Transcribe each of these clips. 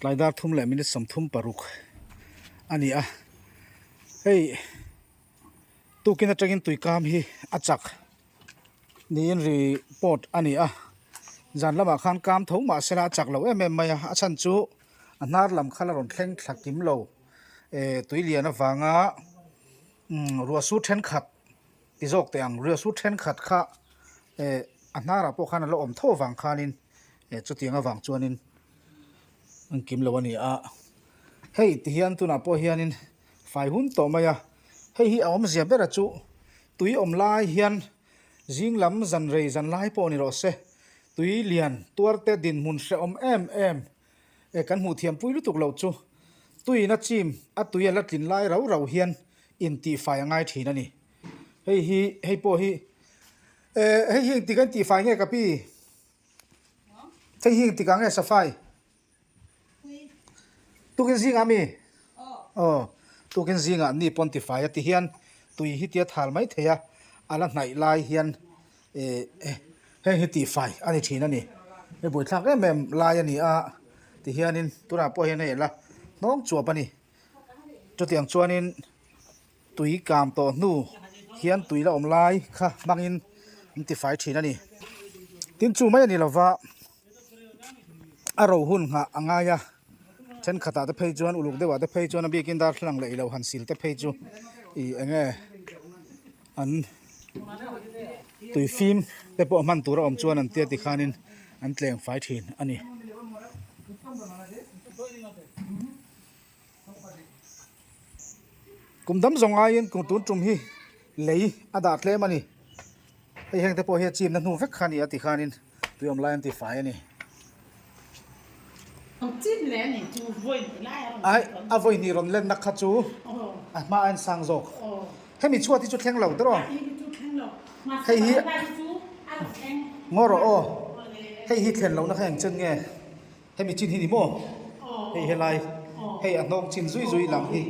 Tlai dar thum leh minute 36 a ni a, hei tukin atangin tuikam hi a chak niin report a ni a, zan lamah khan kam tho mah sela a chak lo em em mai a, a chhan chu a hnar lam kha la rawn thleng thla kim lo eh tui lian avanga umm ruah sur thenkhat ti zawk teh ang ruah sur thenkhat kha eh a hnarah pawh khan a la awm tho avang khanin eh chutiang avang chuanin an kim lo a ni a, hei ti hian tunah pawh hianin fai hun tawh mai a, hei hi a awmzia bera chu tui awm lai hian zing lam zan rei zan lai pawh ni rawh se tui lian tuar te dinhmun hrehawm em em eh kan hmuh thiam pui lutuk loh chu tuiin a chim a tui a la tlin lai rau rau hian intihfai a ngai thin a ni hei hi hei pawh hi eh hei hi engtik a intihfai nge ka pi? Hei hi engtik ah nge safai? Tukin zingah mi? Aw, tukin zingah ni pawn tifai a ti hian tui hi tia thal mai thei a, a la hnaih lai hian eh heng hi tihfai a ni thin a ni. Hei buaithlak em em lai a ni a ti hianin tunah pawh hian hei a la hnawng chuap a ni. Chutiang chuanin. Tui kam tawh hnu hian tui la awm lai kha hmangin an tifai thin a ni. Tin chu mai a ni lova a ro hun nghah a ngai a, thenkhatah te phei chuan uluk deuhah te phei chuan a bikin darthlalang leh ilo han sil te phei chu ih eng nge an tui fim te pawh hman tur a awm chuan an tia tikhanin an tleng fai thin a ni. Kum dam zawng aiin kum tun tum hi lei a dah tlem a ni. Hei heng te pawh hi a chimna hnu vek kha a ni a ti khanin tui awm lai an ti fai a ni. Ai a vawi hnih rawn lenna kha chu a hma a insang zawk. Hemi chhuat hi chu thleng lo tawh. Hei hi ngaw rawh aw. Hei hi thlen lohna kha eng chen nge? Hemi chin hi ni maw? Hei helai hei a hnawng chin zui zui lang hi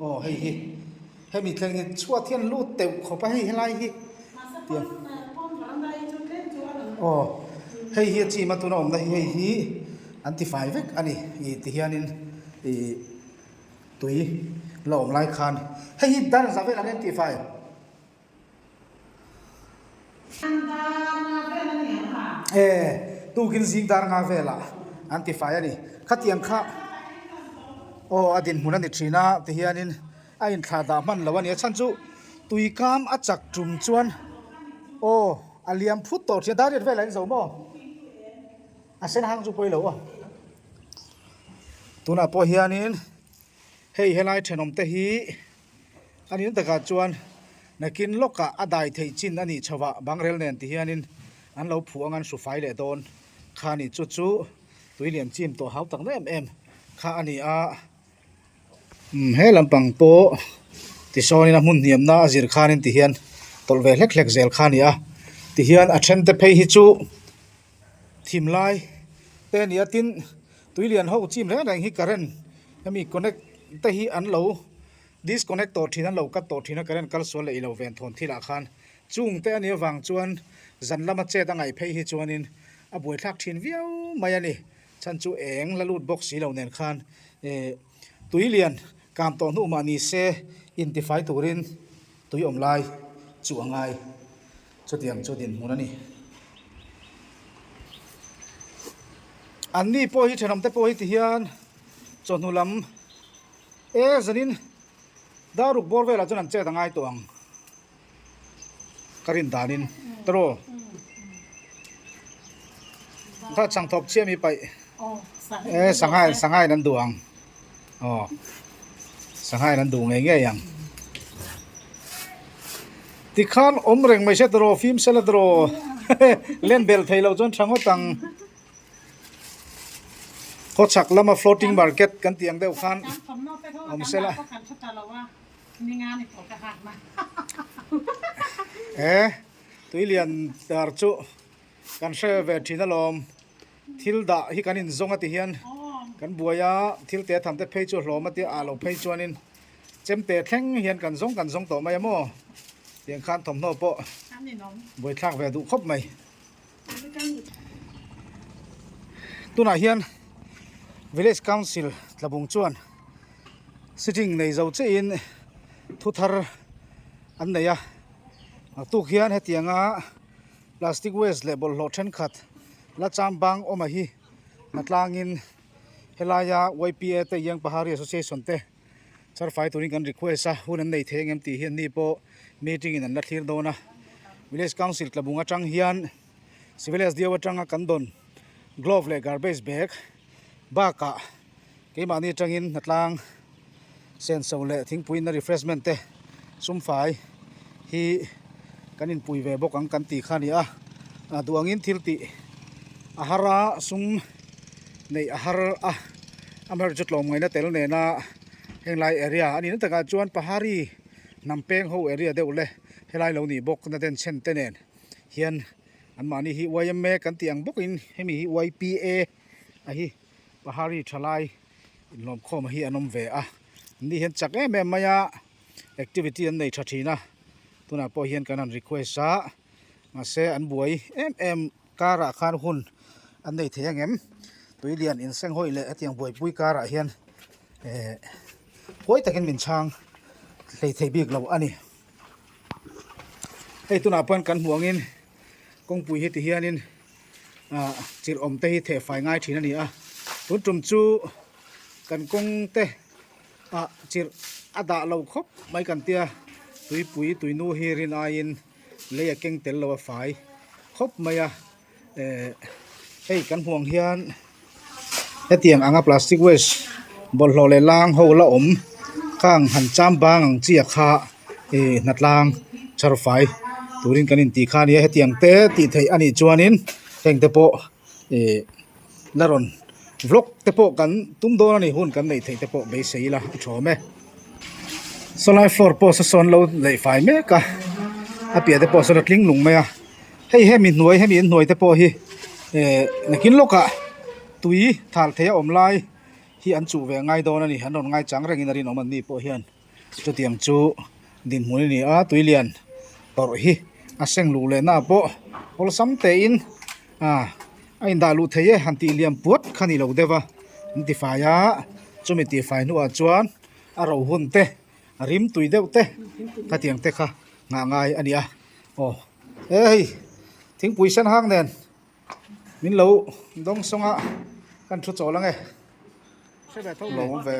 aw hei hi hemi thleng hi chhuat hian lut teuh khawp a hei helai hi tiang aw hei hi a chim a tuna awmna hi hei hi an ti fai vek a ni ih ti hianin ih tui la awm lai khan hei hi dar za velah hian an ti fai. E, tukin zing dar nga velah an ti fai a ni. Khatiang kha aw a dinhmun a ni thin a tihianin a inthlah dah hman lo a ni. A chhan chu tuikam a chak tum chuan aw a liam phut tawh thin a, dar riat velah in zo maw? A sen hang chu pawi lo aw. Tunah pawh hianin hei helai thenawm te hi. A nin takah chuan nakin lawkah a dai theih chin a nih chhoh ah bangrel nen ti hianin an lo phuh ang an hru fai leh dawn kha a ni. Chu chu tui lian chim tawh hau tak em em kha a ni a. Umm he lampang pawh tisawnin a hmun hniamna a zir khanin ti hian tawlh ve hlek hlek zel kha a ni a. Tihian a then te phei hi chu thim lai te a ni a tin tui lian ho chim reng reng hi current hemi connect te hi an lo Disconnect tawh thin an lo cut tawh thin a current kal sual leh ilo ven thawn thil ah khan chung te a nih avang chuan zan lama chet a ngaih phei hi chuanin a buaithlak thin viau mai a ni. Chhan chu eng la lut bawk si lo nen khan eh tui lian kam tawh hnu mah ni se intifai turin tui awm lai chu a ngai chutiang chu dinhmun a ni. Anni pawh hi thenawm te pawh hi ti hian chawhnu lam. E zanin daruk bawr velah chuan an chet a ngai tawh ang ka rin danin tawrh kha chhangthawp chiah mi paih e sangha sangha in an duh ang aw sangha in an duh ngei ngei ang tikhan awm reng mai se tawrh fim sela tawrh len belh thei loh chuan tha ngawt ang. Khawchhak lama floating market kan tih ang deuh khan awm se la. E tuilian dar chu kan hre ve thin alawm thil dah hi kan inzawng a ti hian kan buai a thil te tham te phei chu a hlawm a tia ah lo phei chuanin chemte thleng hian kan zawng kan zawng tawh mai a maw tiang khan thawmhnaw pawh buaithlak ve duh khawp mai. Tunah hian Village Council Tlabung chuan sitting nei zo chiahin thu thar an nei a, tuk hian hetianga plastic waste leh bawlhhlawh thenkhat la cham bang awma hi hnatlangin helaia YPA te Young Pahari Association te charfai turin kan request a, hun an nei thei ang em tih hi anni pawh meeting in an la thlir dawn a, Village Council Tlabung atang hian Civil SDO atanga kan dawn glove leh garbage bag bakah keimahni atangin hnatlang senso leh thingpui na refreshment te sumfai hi kan inpui ve bawk ang kan tih kha a ni a, duh angin thil tih a har a sum neih a har a amaherawhchu tlawm ngaihna tel nena henglai area a nih na takah chuan pahari hnam peng ho area deuh leh helai lo nih bawk na denchhen te nen hian anmahni hi yma kan tih ang bawkin hemi hi ypa a hi pahari thalai inhlawmkhawm hi an awm ve a anni hian chak em em mai a activity an nei tha thin a tunah pawh hian kan han request a mahse an buai em em karah khan hun an nei thei ang em tui lian insenghawi leh hetiang buaipui karah hian eh huai takin min chhang hlei thei bik lo a ni. Hei tunah pawh kan hmuh angin kawngpui hi ti hianin ah chirh awm te hi theh fai ngai thin a ni a tun tum chu kan kawng te ah chirh a dah lo khawp mai kan tia tuipui tuinu hi rin aiin lei a keng tel lo a fai khawp mai a eh hei kan hmuh ang hian hetiang anga plastic waste bawlhhlawh leh lang ho la awm khang han cham bang ang chi ah kha ih hnatlang char fai turin kan intih kha a nia hetiang te tih theih a nih chuanin heng te pawh ih la rawn vlog te pawh kan tum dawn a ni hun kan neih theih te pawh beisei ila a tha awm e sawlai floor pawh saw sawn lo leih fai mek a a piah te pawh sawn a tling lung mai a. Hei hemi hnuai hemi in hnuai te pawh hi eh nakin lawkah tui thal thei a awm lai hi an chuh ve ngai dawn a ni an rawn ngai chang rengin a rinawm an ni pawh hian chutiang chu dinhmun a ni a tui lian tawrh hi a seng luh leh na pawh awlsam tein ah a indah luh thei e han tih liam puat kha ni lo deuh a an ti fai a chumi tih fai hnuah chuan a ro hun te a rim tui deuh te khatiang te kha nghah ngai a ni a aw he hei thingpui sen hang nen min lo dawng sawng a kan thu chawl ang e lo awm ve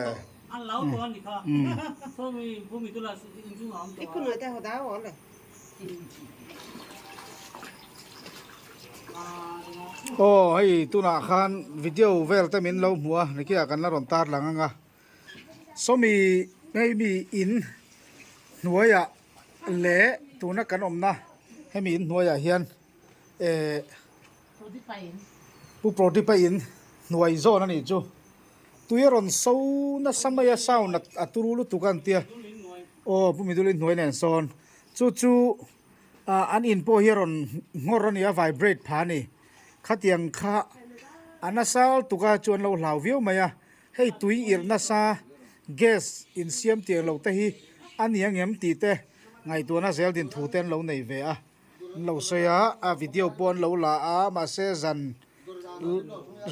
aw hei tunah khan video vel te min lo hmu a nikiah kan la rawn tar lang ang a. Sawmi hei mi in hnuaiah leh tuna kan awmna hemi in hnuaiah hian eh Pu Prodipa in hnuai zawn a nih chu tui a rawn so nasa mai a sound a turu lutuk a an tia aw Pu Midul in hnuai nen sawn chu chu ah an in pawh hi a rawn nghawr a ni a vibrate pha a ni khatiang kha a nasa lutuk a chu an lo hlau viau mai a. Hei tui irh nasa gas insiam tir loh te hi a ni ang em tih te ngaihtuahna zel din thu te an lo nei ve a, an lo sawi a, a video pawh an lo la a, mahse zan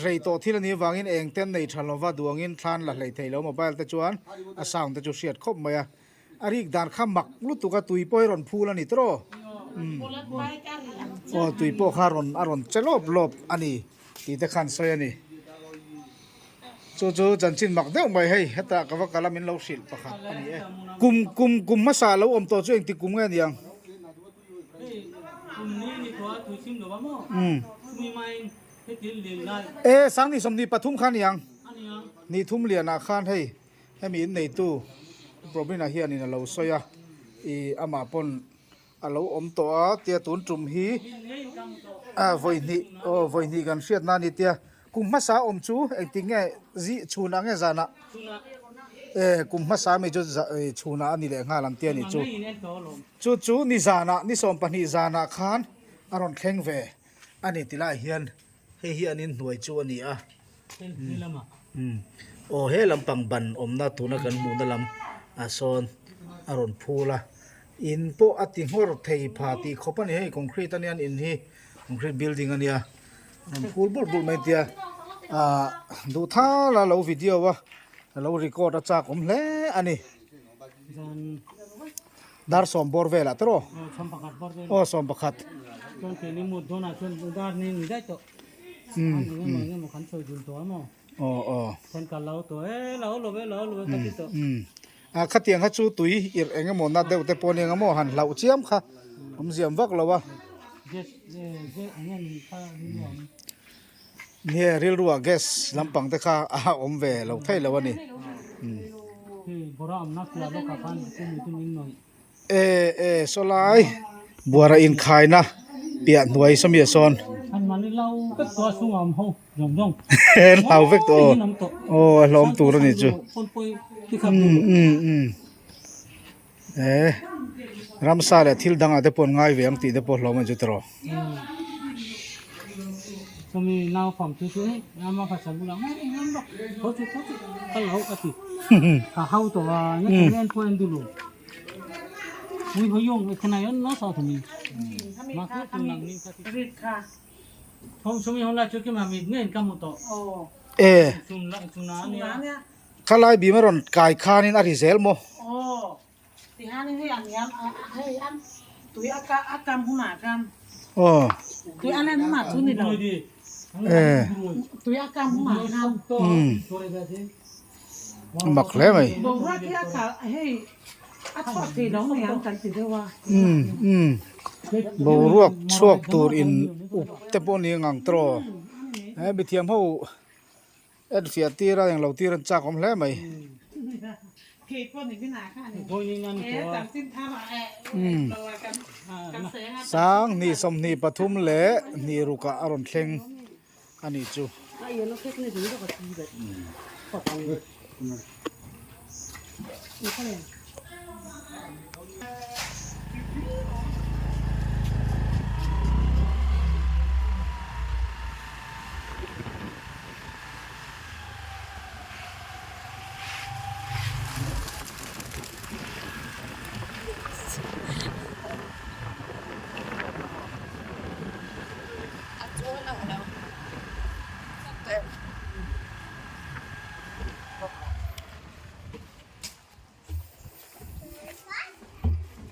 rei tawh thil a nih avangin eng te an nei tha lova duangin thlan la hlei thei lo mobile te chuan a sound te chu hriat khawp mai a, a rik dan kha mak lutuk a tui pawh hi rawn phul a ni tawh umm aw tui pawh kha rawn a rawn che lawp lawp a ni tih te khan sawi a ni. Chu chu chanchin mak deuh mai hei hetah ka va kal a min lo hrilh pakhat a ni e. Kum kum kum hmasa lo awm tawh chu engti kum nge niang? E Sangni 23 kha niang. Ni thum lianah khan hei hemi in neitu Probina hianin a lo sawi a ih amah pawn a lo awm tawh a tia tun tum hi ah vawi hnih aw vawi hnih kan hriat na a ni tia kum hmasa awm chu engtik nge zih chhunah nge zanah eh kum hmasa mi chu chhunah a ni leh nghal ang tia ni chu chu chu ni zanah ni 12 zanah khan a rawn thleng ve a ni ti lai hian hei hi an inhnuai chu a ni a umm aw he lampang ban awmna tuna kan hmuhna lam ah sawn a rawn phul a in pawh a ti nghawr thei pha tih khawp a ni hei concrete a nia an in hi concrete building a nia a rawn phul bulh bulh mai tia. Ah duh thal a lo video a lo record a chak awm hle a ni. Dar sawm bawr velah te rawh. Aw 11. Aw aw. Ah khatiang kha chu tui irh eng emaw na deuh te pawh a ni ang a maw han hlauh chiam kha awmziam vak lo a. Nge rilruah gas lampang te kha a awm ve lo thei lo a ni. E e saw lai buara inkhaina piah hnuai sawmi ah sawn hlau vek tawh aw aw a hlawm tur a ni chu umm umm umm e ramsa leh thil dangah te pawh an ngai ve ang tih te pawh hlawm a ni chu tiraw. E khalai bim a rawn kai khanin a ri zel maw? Aw e umm a mak hle mai umm umm boruak chhuak tur in up te pawh ni ang tawh he mithiam ho. En fiah tir a englo tir an chak awm hle mai. Umm 20 23 leh hnih rukah a rawn thleng a nih chu.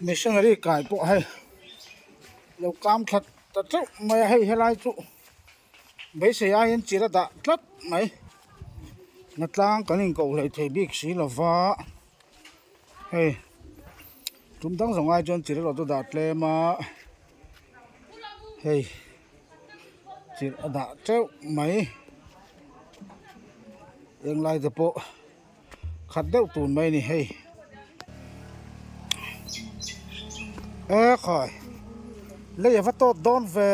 Missionary kai pawh hei lo kam that ta teuh mai a hei helai chu beisei aiin chil a dah tlat mai hnatlang kan inkoh hlei thei bik si lova hei tum dang zawng ai chuan chil erawh chu dah tlem a hei. Chirh a dah teuh mai englai te pawh khat deuh tun mai a ni hei e khawi lei a va tawt dawn ve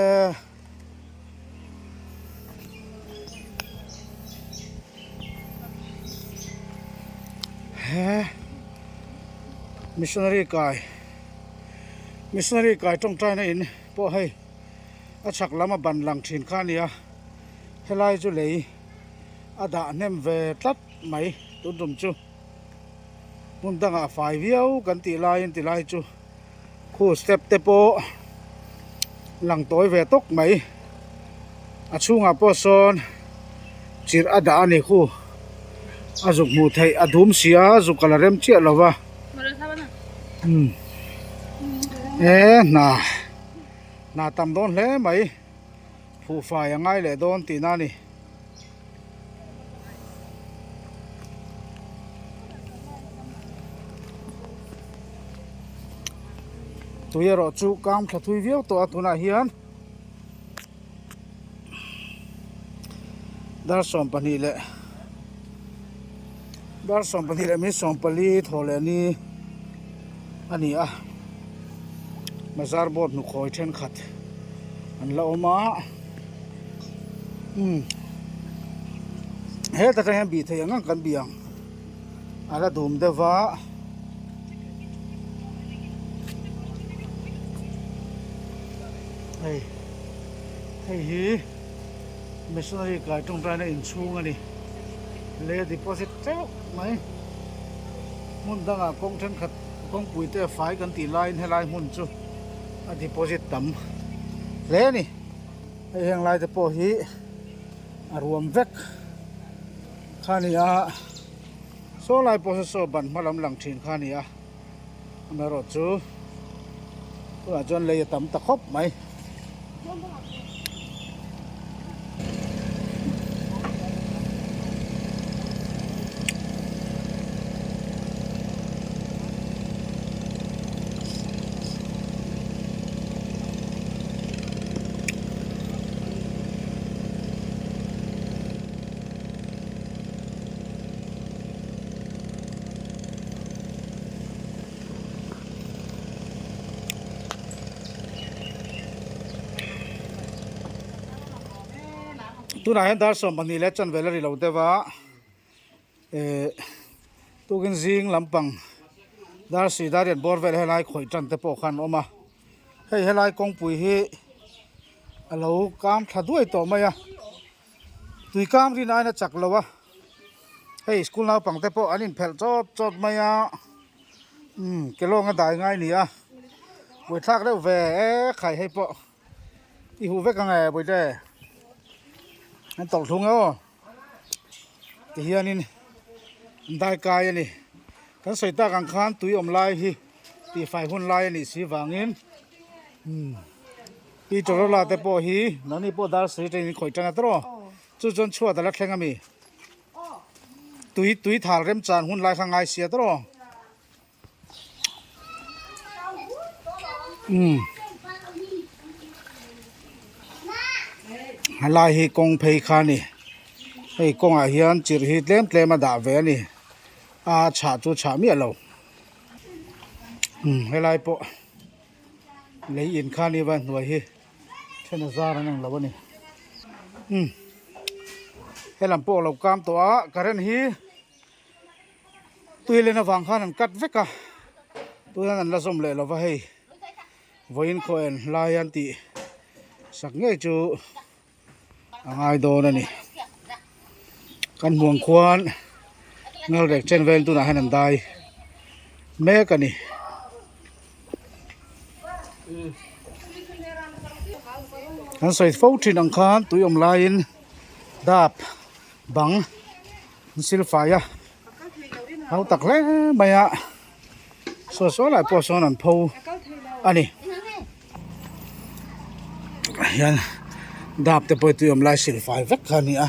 he missionary kai missionary kai tawngtai na in pawh hei. A chhak lam a ban lang thin kha a ni a, helai chu lei a dah hnem ve tlat mai tun tum chu hmun dangah a fai viau kan tih laiin tilai chu khu step te pawh lang tawi ve tawk mai a chhungah pawh sawn chirh a dah a ni khu a zuk hmuh theih a dum si a zuk a la rem chiah lo va umm he hna. Hna tam dawn hle mai phuhfai a ngai leh dawn tihna a ni. Tui erawh chu kang thla thui viau tawh a tunah hian dar 12 leh dar 12 leh min 14 thaw leh ni a ni a. Bazar board hnukhawi thenkhat an la awm a umm hetah tang hian bih theih ang ang kan bih ang a la dum deuh va hei hei hi missionary kai tawngtaina inchhung a ni lei a deposit teuh mai hmun dangah kawng thenkhat. Kawngpui te a fai kan tih laiin helai hmun chu a deposit tam hle a ni. Hei heng lai te pawh hi A ruam vek kha a ni a saw lai pawh saw saw ban hma lam lang thin kha a ni a amaherawh chu tunah chuan lei a tam ta khawp mai. Tunah hian dar 12 leh chanvel a ri lo deuh a eh tukin zing lampang dar si dar riat bawr vel helai khawih tan te pawh khan a awm a hei helai kawngpui hi a lo kam thla duai tawh mai a tui kam rin aiin a chak lo a hei school naupang te pawh an inphelh chawt chawt mai a umm ke lawng a dai ngai a ni a buaithlak deuh ve e khai hei pawh i huh vek ang e bawihte an tawlh thlung e aw. Tihianin an dai kai a ni. Kan sawi tak ang khan tui awm lai hi tihfai hun lai a nih si vangin umm pi Torola te pawh hi nangni pawh dar saree atangin in khawih tan a tawrh aw. Chu chuan chhuat a la thleng a mi. Tui tui thal remchan hun lai kha ngai sia tawrh aw. Umm helai hi kawng phei kha a ni hei kawngah hian chirh hi tlem tlem a dah ve a ni a chhah chu chhah miah lo umm helai pawh lei in kha a ni va hnuai hi then a zar an ang lo a ni umm helam pawh a lo kam tawh a current hi. Tui len avang khan an cut vek a tunah an la zawm leh lova hei vawiin khaw en lai an tih sak ngei chu a ngai dawn a ni kan hmuh ang khuan ngalrek chen vel tunah hian an dai mek a ni. Kan sawi fo thin ang khan tui awm laiin dap bang. An sil fai a hau tak hle mai a saw saw lai pawh sawn an pho a ni hian dap te pawh tui awm lai sil fai vek kha a ni a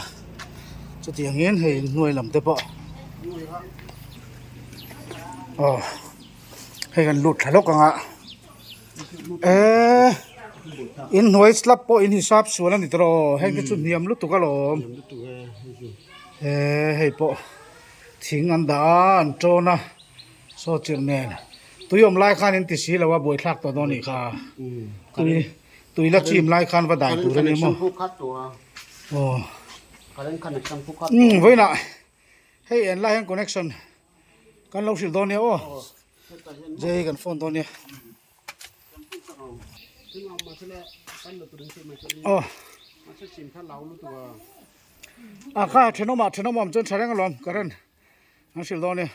chutiangin hei hnuai lam te pawh aw hei kan lut thla lawk ang a eee inhnuai slab pawh in hisap sual a ni tawh aw heng te chu hniam lutuk alawm. Eee hei pawh thing an dah a an tawn a saw chirh nen tui awm lai khan in ti si lo a buaithlak tawh dawn anih kha tui tui la chim lai khan va dai tur a ni maw aw umm vawiinah hei en lai hian connection kan lo hrilh dawn nia aw jei kan phone dawn nia. Aw a kha thenawmah thenawm a awm chuan tha reng alawm current an hrilh dawn nia.